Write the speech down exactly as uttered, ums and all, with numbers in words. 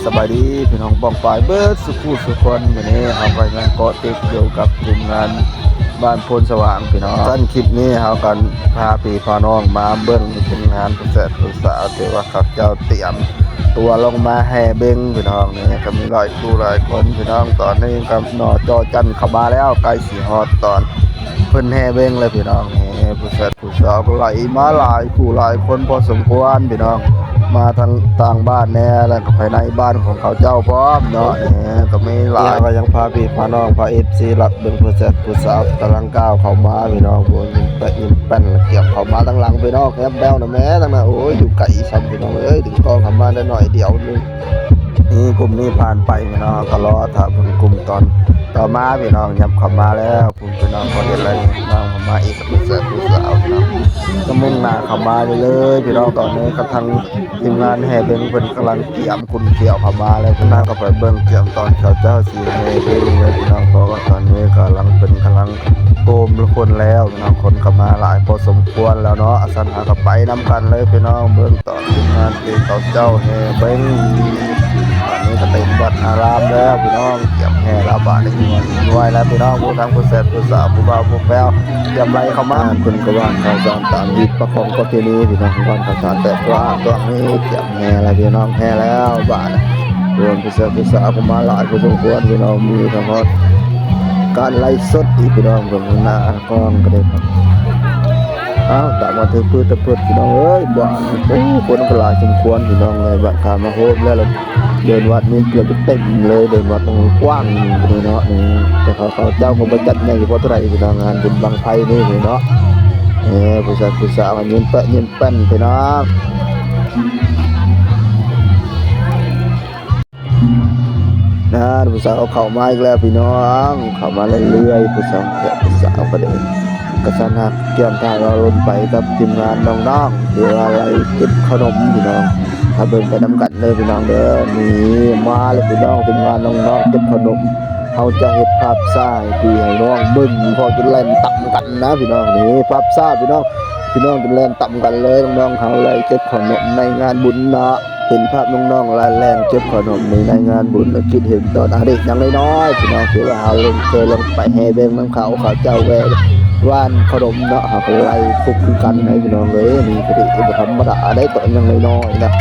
สบายดีพี่น้องป้องปายเบิดสุขุสุขคน มื้อนี้เฮาก็ยังเกาะติดอยู่กับทีมงานบ้านโพนสว่างพี่น้อง สั้นคลิปนี้เฮากันพาพี่พาน้องมาเบิ่งทีมงานผู้แซ่บผู้สาว ที่ว่าเขาเจ้าเตรียมตัวลงมาแห่เบงพี่น้อง นี่ก็มีหลายคู่หลายคนพี่น้อง ตอนนี้ก็หน่อจอจันเข้ามาแล้ว ใกล้สิฮอดตอนเพิ่นแห่เบงแล้วพี่น้อง นี่ผู้แซ่บ ผู้สาวก็ไหลมาหลายคู่หลายคนพอสมควรพี่น้อง มาทางต่างบ้านแน่ แล้วก็ภายในบ้านของเขาเจ้าพร้อมเนาะ นี่ก็มีหลาย ก็ยังพาพี่พาน้องพา เอฟซี ลัดเบิ่งผู้แซ่บผู้สาวกำลังก้าวเข้ามาพี่น้อง โอ้ยยิ้มแปะยิ้มแป้นเกี่ยวเข้ามาตั้งหลังพี่น้อง แอบแบวนะแม่ตั้งหน้า โอ้ยอยู่ไกลซ้ำพี่น้องเอ้ย ดึงกล้องเข้ามาได้หน่อยเดียวนึง นี่กลุ่มนี้ผ่านไปพี่น้อง ก็รอถ้าเบิ่งกลุ่มตอนต่อมาพี่น้อง ยับเข้ามาแล้ว ผมพี่น้องก็เห็นแล้ว น้องเข้ามาอีก ผู้แซ่บผู้สาวพี่น้อง ก็มุ่งหน้าเข้ามาเรื่อยๆพี่น้อง ตอนนี้ก็ทางทีมงานแห่เบงเพิ่นกำลังเตรียมคุณเกี่ยวเข้ามาแล้วพี่น้อง ก็ไปเบิ่งเตรียมตอนเขาเจ้าสิแห่เบงเลยพี่น้อง เพราะว่าตอนนี้กำลังเพิ่นกำลังโฮมคนแล้วพี่น้อง คนเข้ามาหลายพอสมควรแล้วเนาะ อาสันหาก็ไปนำกันเลยพี่น้อง เบิ่ง ตอนทีมงานที่เขาเจ้าแห่เบง อันนี้ก็เต็มวัดอารามแล้วพี่น้อง เตรียมแห่แล้วบาดนี้ม่วนม่วนแล้วพี่น้อง ผู้ทั้งผู้แซ่บผู้สาว ผู้บ่าวผู้แป๊ว เตรียมไหลเข้ามา เพิ่นก็ว่างข้าวสารตามฮิตประคองประเพณีพี่น้อง ว่างข้าวสารแต่ตัวตัวนี้ เตรียมแห่แล้วพี่น้อง แห่แล้วบาด รวมผู้แซ่บผู้สาวก็มาหลายพอสมควรพี่น้อง มีทั้งฮอดการไลฟ์สดอีกพี่น้อง เพิ่นหน้ากล้องก็ได้ครับ อ้าว ตามมาถือปืนตะเพิดพี่น้องเอ้ย บ้าน โอ้ คนก็หลายสมควรพี่น้องเลย บ้านข้ามาโฮมแล้วล่ะ เดินวัดนี่เกือบจะเต็มเลย เดินวัดมันกว้างอยู่นี่เนาะ นี่ แต่เขา เขาเจ้าคงบ่จัดใหญ่เพราะเท่าไหร่พี่น้อง งานบุญบั้งไฟนี่นี่เนาะ เออ ผู้ชายผู้สาวยืนแปะยืนแป้นพี่น้อง นะ ผู้สาวเข้ามาอีกแล้วพี่น้อง เข้ามาเรื่อยๆ ผู้สาวแขกผู้สาวก็เด้ กระสันหักเตรียมท่าเราลงไปกับทีมงานน้องๆ ที่ว่าอะไรเก็บขนมพี่น้อง ถ้าเบิ่งไปนำกันเลยพี่น้องเด้อ นี่มาเลยพี่น้อง ทีมงานน้องๆ เก็บขนม เขาจะเฮ็ดภาพซ่าให้พี่ให้น้องเบิ่ง พอจะแล่นตำกันนะพี่น้อง นี่ภาพซ่าพี่น้อง พี่น้องจะแล่นตำกันเลย น้องๆ เขาเลยเก็บขนมในงานบุญเนาะ เห็นภาพน้องๆ ลายแรงเก็บขนมในงานบุญ คิดเห็นตอนเด็กยังน้อยๆ พี่น้อง ที่ว่าเขาลง เคยลงไปแห่เบงนำเขา เขาเจ้าแวะว่านขนมเนาะ เขาก็ไล่คุกคือกันให้พี่น้องเลย นี่ก็ถือว่าธรรมดาได้ตอนยังน้อยๆ นะ